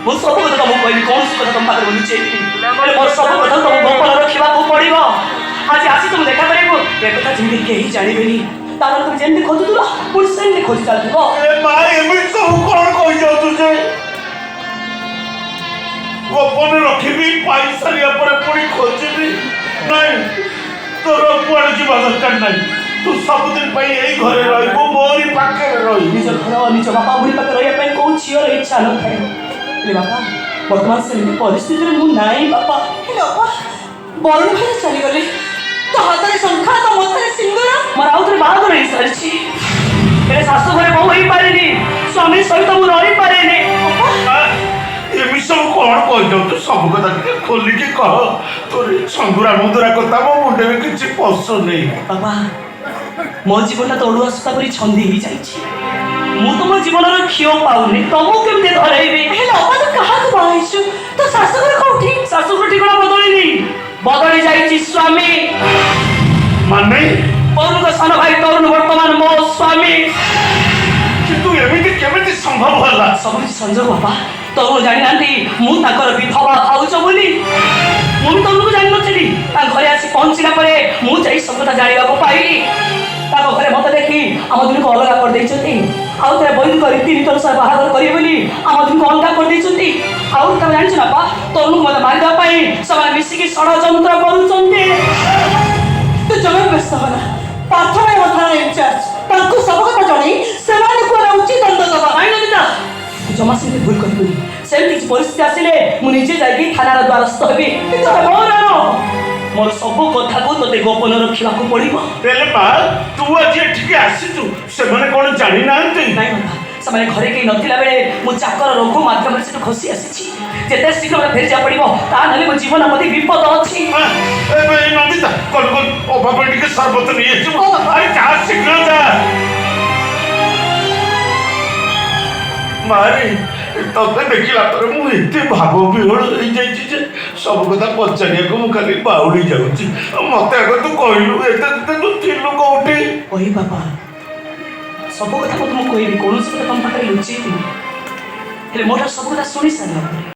ମୁଁ ସବୁ କଥା ତମକୁ କହିବି, କୌଣସି କଥା ତମ ପାଖରେ ଲୁଚେଇବିନି। ହେଲେ ମୋର ସବୁ କଥା ତମକୁ ଗୋପନ ରଖିବାକୁ ପଡ଼ିବ। ଆଜି ଆସି ତମକୁ ଦେଖା କରିବାକୁ, ଏ କଥା ଯେମିତି କେହି ଜାଣିବେନି। ତାପରେ ତମେ ଯେମିତି ଖୋଜୁଥିଲ, ପୁଣି ସେମିତି ଖୋଜି ଚାଲିଥିବ। ଏ ମା, ଏମିତି ସବୁ କଣ କହିଯାଉଛୁ ଯେ ଗୋପନ ରଖିବି, ପାଇସାରିବା ପରେ ପୁଣି ଖୋଜିବି? ନାଇଁ, ତୋର କୁଆଡେ ଯିବା ଦରକାର ନାହିଁ। ତୁ ସବୁଦିନ ପାଇଁ ଏଇ ଘରେ ରହିବୁ, ମୋରି ପାଖରେ ରହିବୁ। ନିଜ ଘର, ନିଜ ବାପା ବୁଢ଼ୀ ପାଖରେ ରହିବା ପାଇଁ କୋଉ ଝିଅର ଇଚ୍ଛା ନଥାଏ? ହେଲେ ବାପା, ବର୍ତ୍ତମାନ ସେମିତି ପରିସ୍ଥିତିରେ ମୁଁ ନାହିଁ ବାପା। ହେଲେ ଅପା, ବରୁଣ ଭାଇ ଚାଲିଗଲେ, ତୋ ହାତରେ ଶଙ୍ଖା, ତୋ ମଥାରେ ସିନ୍ଦୁର। ମୋର ଆଉ ଥରେ ବାହାଘର ହେଇସାରିଛି, ହେଲେ ଶାଶୁ ଘରେ ବୋହୂ ହେଇପାରିନି, ସ୍ୱାମୀ ସହିତ ମୁଁ ରହିପାରିନି। ମା, ଏମିତି ସବୁ କଣ କହିଯାଉଛୁ? ସବୁ କଥା ଟିକେ ଖୋଲିକି କହ। ତୋର ଏ ଛନ୍ଦୁରା ମୁନ୍ଦୁରା କଥା ମୋ ମୁଣ୍ଡରେ କିଛି ପଶୁନି। ବାବା, ମୋ ଜୀବନଟା ତ ଅଡ଼ୁଆ ସୂତା ପରି ଛନ୍ଦି ହେଇଯାଇଛି। ମୁଁ ତ ମୋ ଜୀବନର ଖିଅ ପାଉନି, ତମକୁ କେମିତି ଧରେଇବି? ହେଲେ ଅପା, ତୁ କାହାକୁ ବାହା ହେଇଛୁ? ତୋ ଶାଶୁଘର କୋଉଠି? ଶାଶୁଘର ଠିକଣା ବଦଳିନି, ବଦଳି ଯାଇଛି ସ୍ୱାମୀ। ମାନେ? ବରୁଣଙ୍କ ସାନ ଭାଇ ତରୁଣ ବର୍ତ୍ତମାନ ମୋ ସ୍ୱାମୀ। କିନ୍ତୁ ଏମିତି କେମିତି ସମ୍ଭବ ହେଲା? ସବୁ କିଛି ସଂଯୋଗ ବାପା। ତରୁଣ ଜାଣିନାହାନ୍ତି ମୁଁ ତାଙ୍କର ବିଧବା ଭାଉଜ ବୋଲି। ମୁଁ ବି ତରୁଣକୁ ଜାଣିନଥିଲି। ତାଙ୍କ ଘରେ ଆସି ପହଞ୍ଚିଲା ପରେ ମୁଁ ଯାଇ ସବୁ କଥା ଜାଣିବାକୁ ପାଇଲି। ତାଙ୍କ ଘରେ ମତେ ଦେଖି ଆମ ଦୁହିଁଙ୍କୁ ଅଲଗା କରିଦେଇଛନ୍ତି। ଆଉ ଥରେ ବୈଦିକ ରୀତିନୀତି ଅନୁସାରେ ବାହାଘର କରିବେ ବୋଲି ଆମ ଦୁହିଁଙ୍କୁ ଅଲଗା କରିଦେଇଛନ୍ତି। ଆଉ ତମେ ଜାଣିଛ ନା ବାପା, ତରୁଣକୁ ମତେ ମାରିଦେବା ପାଇଁ ସେମାନେ ମିଶିକି ଷଡ଼ଯନ୍ତ୍ର କରୁଛନ୍ତି। ତୁ ଜମା ବ୍ୟସ୍ତ ହନା। ପାର୍ଥ ଭାଇ ମୋ ଥାନା ଇନଚାର୍ଜ, ତାଙ୍କୁ ସବୁ କଥା ଜଣେଇ ସେମାନଙ୍କୁ ଆମେ ଉଚିତ ଦଣ୍ଡ ଦବା। ନାଇଁ ନନ୍ଦିତା, ତୁ ଜମା ସେମିତି ଭୁଲ କରିବୁନି। ସେମିତି କିଛି ପରିସ୍ଥିତି ଆସିଲେ ମୁଁ ନିଜେ ଯାଇକି ଥାନାର ଦ୍ୱାରସ୍ଥ ହେବି। କିନ୍ତୁ ମୋର ମୋର ସବୁ କଥାକୁ ତୋତେ ଗୋପନ ରଖିବାକୁ ପଡ଼ିବ। ହେଲେ ମା, ତୁ ଆଜି ଏଠିକି ଆସିଛୁ, ସେମାନେ କଣ ଜାଣିନାହାନ୍ତି? ନାଇଁ ବାପା, ସେମାନେ ଘରେ କେହି ନଥିଲା ବେଳେ ମୁଁ ଚାକର ରଘୁ ମାଧ୍ୟମରେ ସେଠୁ ଖସି ଆସିଛି। ଯେତେ ଶୀଘ୍ର ମୋତେ ଫେରିଯିବାକୁ ପଡ଼ିବ, ତା ନହେଲେ ମୋ ଜୀବନ ପ୍ରତି ବିପଦ ଅଛି। ଏବେ ଏଇ ନନ୍ଦିତା, କଲ କଲ, ଅପା ପାଇଁ ଟିକେ ସରବତ ନେଇ ଆସିବୁ। ଆରେ ଯା, ଶୀଘ୍ର ଯା। ମାରେ, ତତେ ଦେଖିଲା ପରେ ମୁଁ ଏତେ ଭାବ ବିହ୍ୱଳ ହେଇଯାଇଛି ଯେ ସବୁ କଥା ପଚାରିବାକୁ ମୁଁ ଖାଲି ବାଉଳି ଯାଉଛି। ମତେ ଆଗ ତୁ କହିଲୁ, ଏତେ ଦିନ ତୁ ଥିଲୁ କୋଉଠି? କହି ବାପା, ସବୁ କଥା ମୁଁ ତୁମକୁ କହିବି, କୌଣସି କଥା ତମ ପାଖରେ ଲୁଚେଇବିନି। ହେଲେ ମୋଠାରୁ ସବୁ କଥା ଶୁଣି ସାରିଲା ପରେ